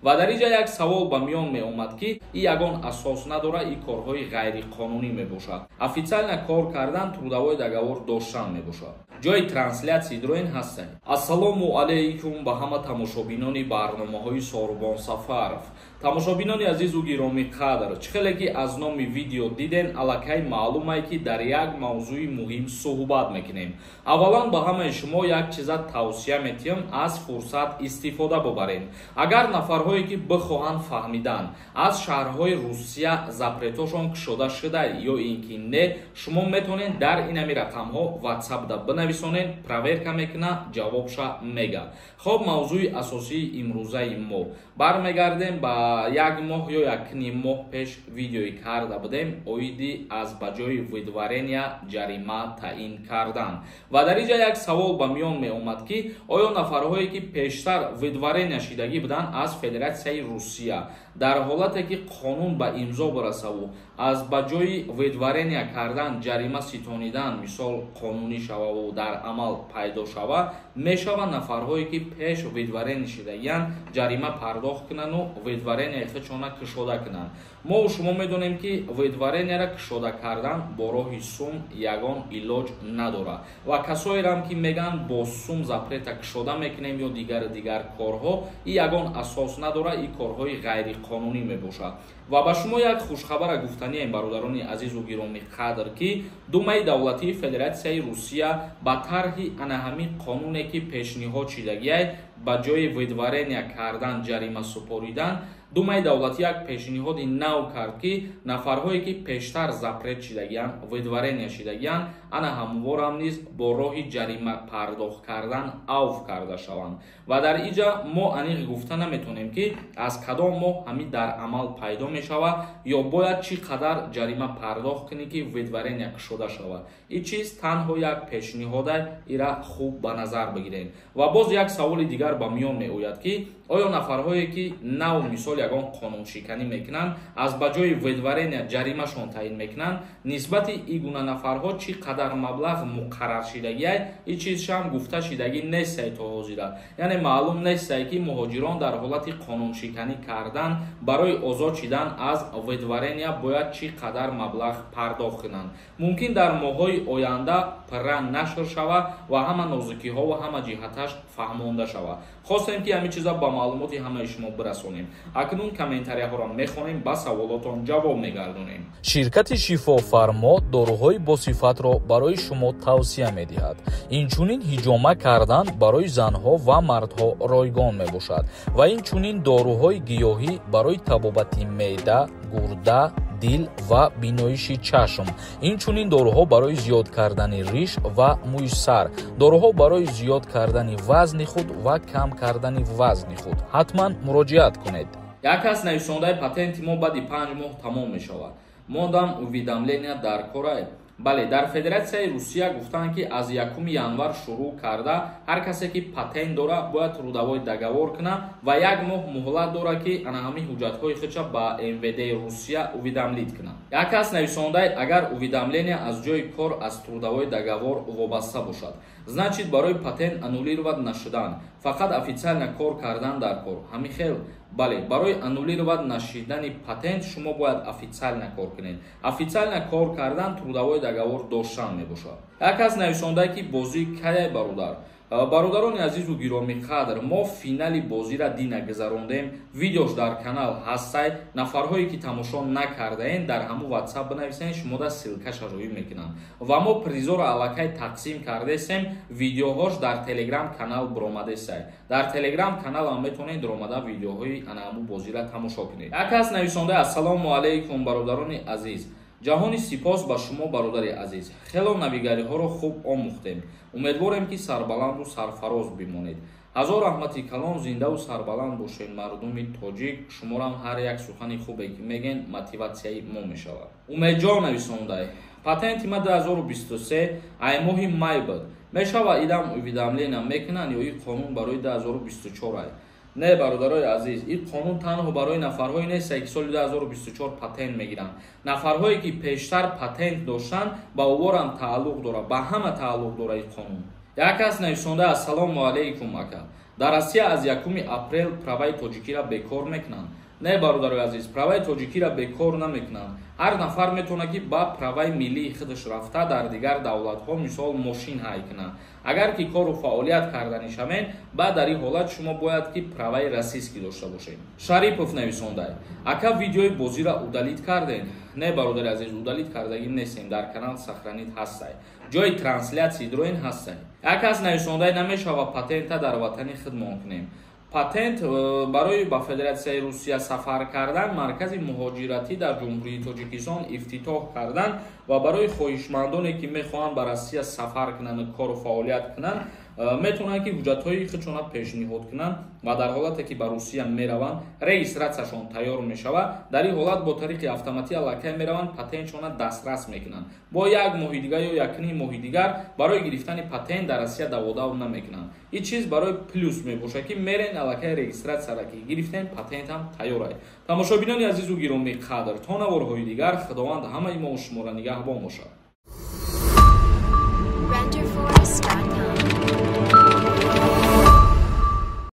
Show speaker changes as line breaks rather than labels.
Ва дар инҷа як савол ба миён меомад, ки и ягон асос надора, и корҳои ғайриқонунӣ мебошад. Официально кор кардан, трудовой договор доштан мебошад. Ҷои трансляция дроин ҳастанд. Ассалому алайкум ба ҳама тамошобинони барномаҳои Сорубон Сафаров. Тамошобинони азизу гиромӣ қадр, чӣ хеле ки аз номи видео диден, аллакай маълумае, ки дар як мавзӯи муҳим суҳбат мекунем. Аввалан ба ҳамаи шумо як чиза тавсия метиҳам, аз фурсат истифода бубарем. Агар нафарҳое ки бихоҳанд фаҳмидан, аз шаҳрҳои Русия запретошон кушода шуда ё ин ки не, шумо метавонед дар инами рақамҳо ватсапда бинависонед, проверка мекуна, ҷавобша мега. Хоб, мавзӯи асосии имрӯзаи мо бармегардем ба як моҳ ё якним моҳ пеш видеои карда будем оиди аз ба ҷои выдворения ҷарима таъин кардан. Ва дар инҷа як савол ба миён меомад, ки оё нафарҳое ки пештар выдворения шидагӣ буданд аз Федератсияи Русия, дар ҳолате ки қонун ба имзо бирасаву аз ба ҷои выдворения кардан ҷарима ситонидан, мисол, қонунӣ шававу дар амал пайдо шава, мешава нафарҳое ки пеш выдворения шидагиянд ҷарима пардохт кунану выдворенияи худшона кушода кунанд? Мо шумо медонем, ки выдворенияра кушода кардан бо роҳи сум ягон илоҷ надорад. Ва касоерам ки мегӯянд, бо сум запрета кушода мекунем ё дигару дигар корҳо, и ягон асос надорад, и корҳои ғайриқонунӣ мебошад. Ва ба шумо як хушхабара гуфтанием, бародарони азизу гиромӣ қадр, ки Думаи давлатии Федератсияи Русия ба тарҳи ана ҳамин қонуне ки пешниҳод шидагиай, ба ҷои выдворения кардан ҷарима супоридан, Думаи давлатӣ як пешниҳоди нав кард, ки нафарҳое ки пештар запрет шидагиянд, выдворения шидагиянд, ана ҳамворам низ бо роҳи ҷарима пардохт кардан авф карда шаванд. Ва дар иҷа мо аниқ гуфта наметавонем, ки аз кадом моҳ ҳамин дар амал пайдо мешавад ё бояд чӣ қадар ҷарима пардохт кунӣ, ки выдворения кушода шавад. Ин чиз танҳо як пешниҳода, ира хуб ба назар бигирем. Ва боз як саволи дигар ба миён меояд, ки оё нафарҳое ки нав, мисол, ягон қонуншиканӣ мекунанд, аз ба ҷои выдворения ҷаримашон таъин мекунанд, нисбати ин гуна нафарҳо чӣ қадар маблағ муқаррар шидагиай? Ин чизшам гуфта шидагӣ нестай то ҳозира. Яъне маълум нестай, ки муҳоҷирон дар ҳолати қонуншиканӣ кардан барои озод шидан аз выдворения бояд чӣ қадар маблағ пардохт кунанд. Мумкин дар моҳҳои оянда пурра нашр шавад ва ҳама нозукиҳо ва ҳама ҷиҳаташ фаҳмонда шавад. Хостем, ки ҳамин чиза ба маълумоти ҳамаи шумо бирасонем. Акнун комментарияҳоро мехонем, ба саволотон ҷавоб мегардонем.
Ширкати Шифофармо доруҳои босифатро барои шумо тавсия медиҳад. Инчунин ҳиҷома кардан барои занҳо ва мардҳо ройгон мебошад ва инчунин доруҳои гиёҳӣ барои табобати меъда, гурда, дил ва биноиши чашм, инчунин доруҳо барои зиёд кардани риш ва мӯи сар, доруҳо барои зиёд кардани вазни худ ва кам кардани вазни худ. Ҳатман муроҷиат кунед.
Як кас нависондаи: патенти мо баъди 5 моҳ тамом мешавад, модам уведомления дар корай. Бале, дар Федератсияи Русия гуфтанд, ки аз 1 январ шурӯъ карда ҳар касе ки патент дорад, бояд трудовой договор кунад ва як моҳ муҳлат дорад, ки ана ҳамин ҳуҷҷатҳои худша ба МВД Русия уведомлить кунад. Як кас нависондай: агар уведомление аз ҷои кор аз трудовой договор вобаста бошад, значит, барои патент аннулировать нашудан фақат официально кор кардан дар кор, ҳамин хел? Бале, барои аннулировать нашидани патент шумо бояд официально кор кунед. Официально кор кардан трудовой договор доштан мебошад. Як кас нависонда, ки бозӣ каяй, бародар? Бародарони азизу гиромиқадр, мо финали бозира дина гузарондем, видеош дар канал ҳастай. Нафарҳое ки тамошо накардаен, дар ҳамун ватсап бинависен, шумода ссылкаша роӣ мекунам. Ва мо призоро аллакай тақсим кардесем, видеоҳош дар телеграм канал биромадесай. Дар телеграм каналам метавонед дуромада, видеоҳои ана ҳамун бозира тамошо кунед. Як кас нависонда: ассалому алайкум, бародарони азиз, ҷаҳони сипос ба шумо, бародари азиз, хело навигариҳоро хуб омӯхтем. Умедворем, ки сарбаланду сарфароз бимонед. Ҳазор раҳмати калон, зиндаву сарбаланд бошед, мардуми тоҷик. Шуморам ҳар як сухани хубе ки мегӯен, мотиватсияи мо мешавад. Умедҷон нависондай: патенти ма 2023 ай моҳи май буд, мешава идам уведомления мекунанд ё ин қонун барои 2024 ай? Не, бародарои азиз, ин қонун танҳо барои нафарҳое нест, ки соли 2024 патент мегиранд. Нафарҳое ки пештар патент доштанд, ба уворам тааллуқ дорад, ба ҳама тааллуқ дорад ин қонун. Як кас нависонда: ассалому алайкум, ака. Дар Россия аз 1 апрел праваи тоҷикиро бекор мекунанд. Не, бародарои азиз, праваи тоҷикиро бекор намекунанд. Ҳар нафар метавонад, ки ба праваи миллии худаш рафта, дар дигар давлатҳо, мисол, мошин ҳай кунад. Агар ки кору фаъолият кардани шавен, баъд дар ин ҳолат шумо бояд ки праваи российский дошта бошед. Шарипов нависондай: «Ака, видеои бозиро удалить карден?» Не, бародари азиз, удалить кардагӣ нестем, дар канал сохранить ҳастай, ҷои трансляция дроин ҳастай. Як кас нависондай: «Намешава патента дар ватани худмон кунем?» Патент барои ба Федератсияи Русия сафар кардан маркази муҳоҷиратӣ дар Ҷумҳурии Тоҷикистон ифтитоҳ кардан ва барои хоҳишмандоне, ки мехоҳанд ба Россия сафар кунанд, кору фаъолият кунанд, метавонанд, ки ҳуҷҷатҳои худшона пешниҳод кунанд ва дар ҳолате ки ба Русия мераванд, регистратсияшон тайёр мешавад. Дар ин ҳолат бо тариқи автоматӣ аллакай мераванд, патентшона дастрас мекунанд. Бо як моҳи дигар ё якним моҳи дигар барои гирифтани патент дар Россия даводав намекунанд. Ин чиз барои плюс мебошад, ки мерен, аллакай регистратсияра ки гирифтем, патентам тайёр. Тамошобинони азизу гиромӣ қадр, то наворҳои дигар Худованд ҳамаи мо шуморо нигаҳбон бошад.
Render Forest.